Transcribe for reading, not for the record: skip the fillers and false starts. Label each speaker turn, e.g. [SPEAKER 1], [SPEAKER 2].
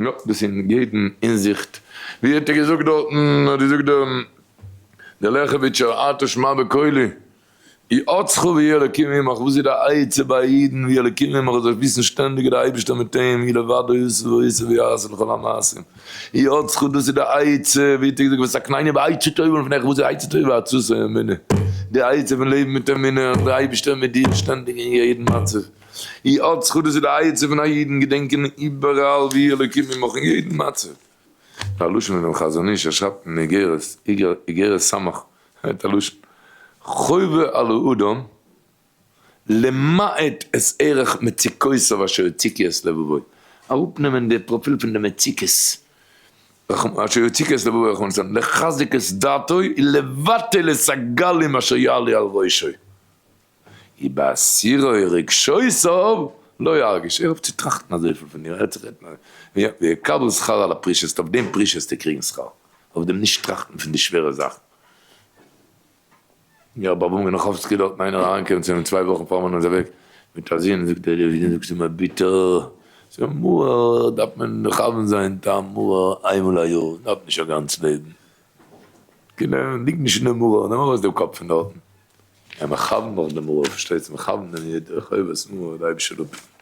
[SPEAKER 1] יא, דאס איז אין יעדן הינזיכט. ווי האט ער געזאגט דארטן, האט געזאגט דער לעכעוויטשער, עתה שמע בקולי, יעצך ויהי אלקים עמך, וואס איז די עצה ביי אידן, ויהי אלקים עמך, זאלסט וויסן שטענדיג איז דער אייבערשטער מיט אים, הוא לבדו עשה ועושה ויעשה לכל המעשים. יעצך, דאס איז די עצה, ווי האט ער געזאגט, ותקנני בעצה טובה לפניך, וואס איז די עצה טובה? עצתו אמונה, די עצה פון לעבן מיט אמונה, אז דער אייבערשטער איז מיט דיר שטענדיג אין יעדן מצב. יעצך, דאס איז די עצה פון א אידן געדענקען איבעראל ויהי אלקים עמך אין יעדן מצב. א לשון פונעם חזון איש, ער שרייבט אין איגרת, איגרת סמך, הערט א לשון, חובה על האדם למעט את ערך מצוקותיו אשר יציקו את לבבו, אראפנעמען די פראפיל פון די מצוקות, אשר יציקו את לבבו רחמנא ליצלן, לחזק את דעתו ולבטל את הגלים אשר יעלו על ראשו. ובהסירו רגשותיו לא ירגיש, הער אויף צו טראכטן אזויפיל פון דיר, הער צו רעדן אזוי, ויקבל שכר על הפרישות, אויף דעם פרישות וועסטו קריגן שכר, אויף דעם נישט טראכטן פון די שווערע זאכן. יא, ביי אברהם גענאכאווסקי דארטן איינער אריינגעקומען צו אים צוויי וואכן פאר מען איז אוועק מיט א זון, זאגט ער, די זון זאגט צו מיר ביטע, ס'איז מרור דארף מען מכוון זיין טעם מרור איינמאל א יאר, דארף נישט א גאנץ לעבן, קינדער ליג נישט אין די מרור, נעם ארויס דעם קאפ פון דארטן. ער מכוון דאך דעם רב, פארשטייט זיך מכוון דעם יוד, חובת מרור, די אייבישטער זאל אפהיטן.